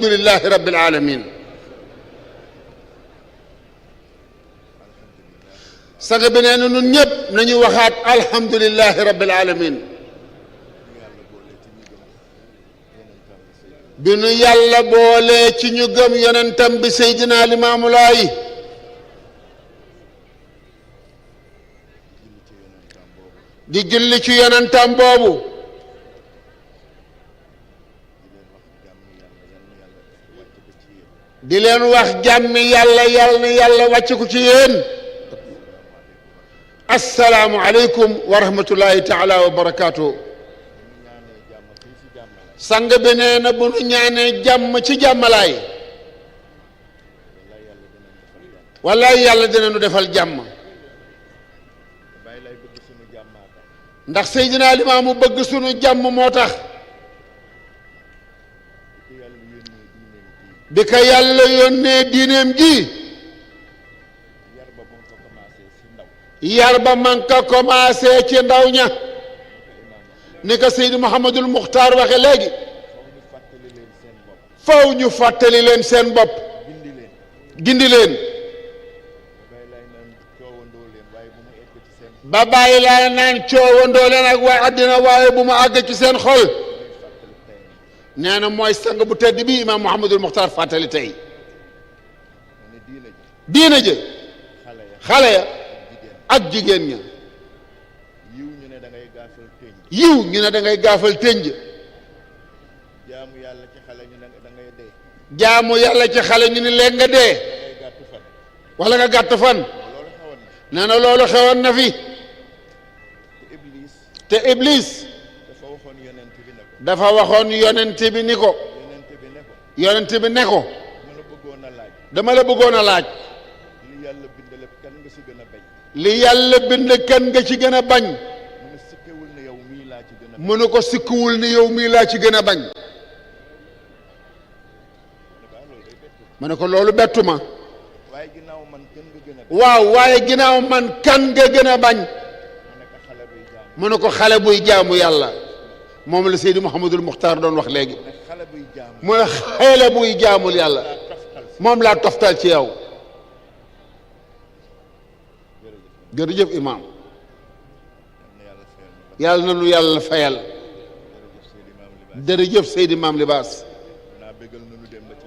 alhamdulillahi rabbil alamin sang bi nee na nun ñëpp nañu waxaat alhamdulillahi rabbil alamin bi nu yàlla boole ci ñu gëm yonentam bi Seydina Limaamu Laay di julli ci yonentam boobu di leen wax jàmmi yàlla yàlla na yàlla wàcc ko ci yéen assalaamu aleykum wa rahmatullahi taala wa barakaatu. sang bi nee na bu nu ñaanee jàmm ci jàmmalaay wallaay yàlla dina nu defal jàmm ndax Seydina Limaamu bëgg sunu jàmm moo tax bi ka yàlla yónnee diineem gi yar ba man ka commencé ci ndaw ña ni ko Seydi Mouhamadul Muxtaar waxe léegi faw ñu fàttali leen seen bopp gindi leen ba bàyyi laa naan coowandoo leen ak waa àddina waaye bu mu àgg ci seen xol nee na mooy sang bu tedd bi imaam Mouhamadul Muxtaar fàttali tey diina jë xale ya ak jigéen ña yiw ñu ne da ngay gaafal tënj jaamu yàlla ci xale ñu ne da ngay dee jaamu yàlla ci xale ñu ne leen nga dee wala nga gàtt fan nee na loolu xewoon na fi te Iblis dafa waxoon yonent bi ni ko yonent bi ne ko dama la bëggoon a laaj li yàlla bind kan nga ci gën a bañ mu ne ko sikkuwul ni yow mii laa ci gën a bañ mu ne ko loolu bettu ma waaw waaye ginnaaw man kan nga gën a bañ mu ne ko xale buy jaamu yàlla moom la Seydi Mouhamadul Muxtaar doon wax léegi mu ne xale buy jaamul yàlla moom laa toftal ci yow jërëjëf imaam yàlla na nu yàlla fayal jërëjëf Seydi Maam Libaas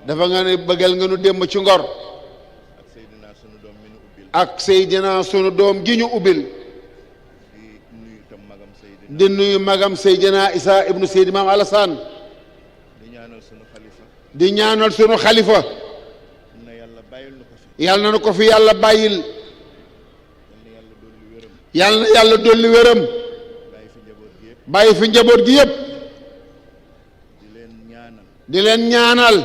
dafa nga ne bëggal nga nu démb ci ngor ak Seydina sunu doom gi ñu ubbil di nuyu magam Seydina Isa ibnu Seydi Maam Alassane di ñaanal sunu xalifa yàlla na nu ko fi yàlla bàyyil yàlla na yàlla dolli wéram bàyyi fi njaboot gi yépp di leen ñaanal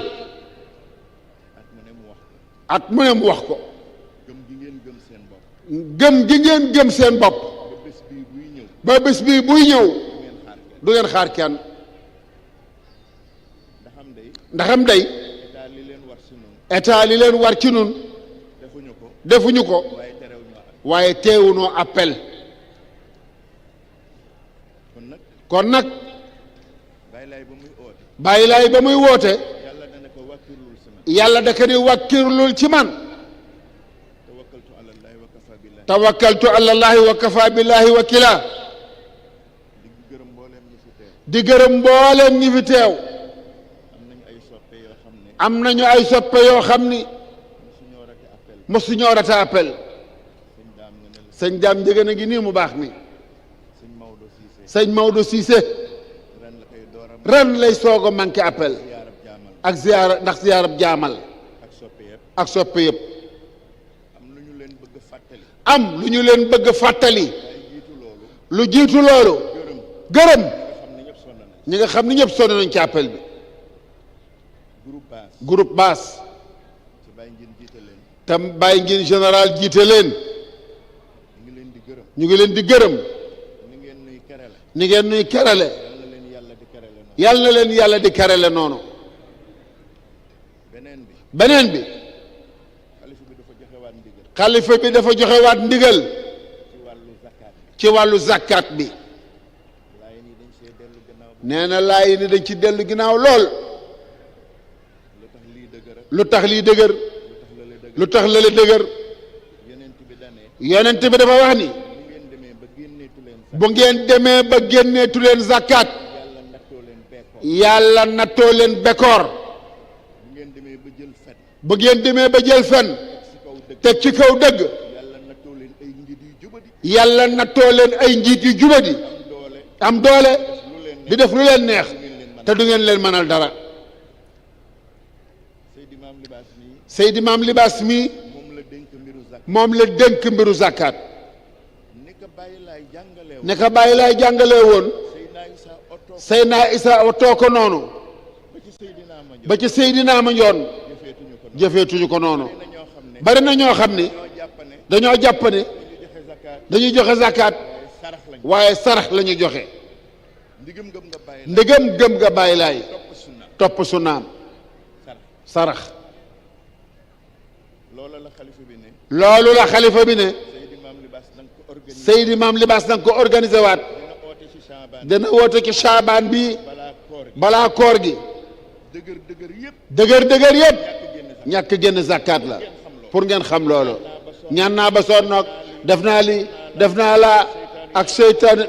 at mu ne mu wax ko gëm gi ngeen gëm seen bopp ba bés bii buy ñëw du ngeen xaar kenn ndaxam day état li leen war ci nun defuñu ko waaye teewunoo appel kon nag bàyyi laay ba muy woote yàlla da ko ni wàkkirlul ci man tawakkaltu alallahi wa kafa billahi wakila di gërëm mbooleem ñi fi teew am nañu ay soppe yoo xam ni mosu ñoo rate appel sëñ daam njëgën a ngi nii mu baax mi sëñ Maodo Cissé ren lay soog a manqué appel ak ziyaara ndax ziyaarab jaamal ak soppe yëpp am lu ñu leen bëgg fàttali lu jiitu loolu gërëm ñi nga xam ni ñëpp sonn nañ ci appel bi groupe basse tam bàyyi ngeen général jiite leen ñu ngi leen di gërëm ni ngeen nuy kerale yàlla na leen yàlla di kerale noonu beneen bi xalifa bi dafa joxewaat ndigal ci wàllu zakat bi nee na laay ni dañ ci dellu ginnaaw lool lu tax lii dëgër lu tax lale dëgër yonent bi dafa wax ni bu ngeen demee ba génneetu leen zakat yàlla nattoo leen bekoor bu ngeen demee ba jël fen teg ci kaw dëgg yàlla nattoo leen ay njiit yu jubadi am doole di def lu leen neex te du ngeen leen mënal dara Seydi Maam Libaas mi moom la dénk mbiru zakat ne ka bàyyi laay jàngalee woon Seydina Isa otoo ko noonu ba ci Seydina ma njoon jëfeetuñu ko noonu bari na ñoo xam ni dañoo jàpp ne dañuy joxe zakat waaye sarax la ñuy joxe ndegam gëm nga bàyyi laay topp sunnaam sarax loolu la xalifa bi ne Seydi Maam Libaas danga ko organisé waat dana woote ci Shaabaan bi balaa koor gi dëgër yëpp ñàkk génn zakat la pour ngeen xam loolu ñaan naa ba sonn nag def naa li def naa laa ak seytaane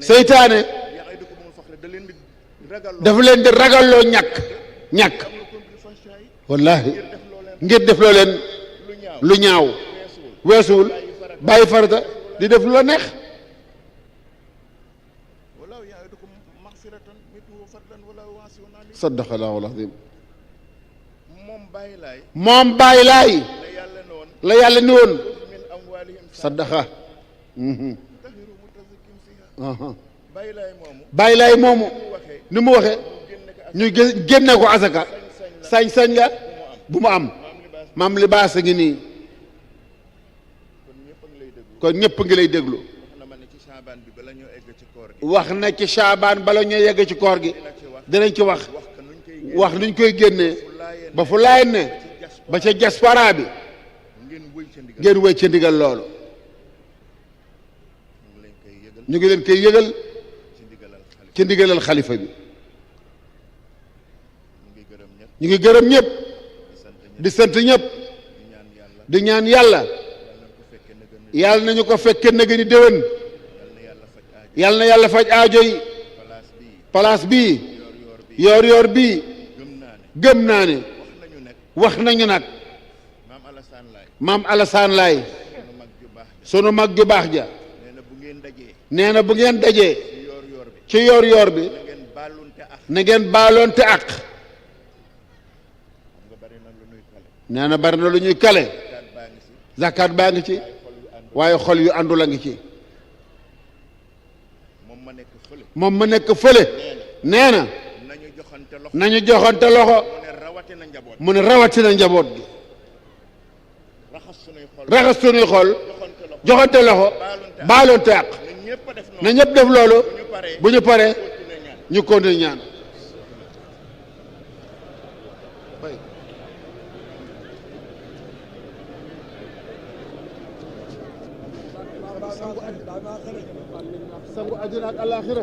seytaane dafa leen di ragalloo ñàkk wallahi ngir def loo leen lu ñaaw weesuwul bàyyi farata di def lu la neex sadaqallaahu al-aziim moom bàyyi laay la yàlla ni woon sadaqa bàyyi laay moomu ni mu waxee ñu génne ko asaka sañ-sañ la bu mu am Maam Libaas a ngi nii kon ñëpp ngi lay déglu wax na ci Shaabaan bala ñoo yegg ci koor gi dinañ ci wax nuñ koy génnee ba fu laay ne ba ca diaspora bi ngeen wéy ca ndigal loolu ñu ngi leen koy yëgal ci ndigalal xalifa bi ñu ngi gërëm ñëpp di sant ñëpp di ñaan yàlla yàlla nañu ko fekke nag ni déwén yàlla na yàlla faj aajo yi place bii yoor bii gëm naa ne wax nañu nag maam Alassane Laay sunu mag ju baax ja nee na bu ngeen dajee ci yoor bi na ngeen baaloonte ak nee na bari na lu ñuy kale zakat baa ngi ci waaye xol yu àndul a ngi ci moom ma nekk fële nee na nañu joxante loxo mu ne rawatina njaboot gi raxas sunuy xol joxante loxo baaloonte ak na ñëpp def loolu bu ñu paree ñu continuer ñaan sangu àddina ak alaaxira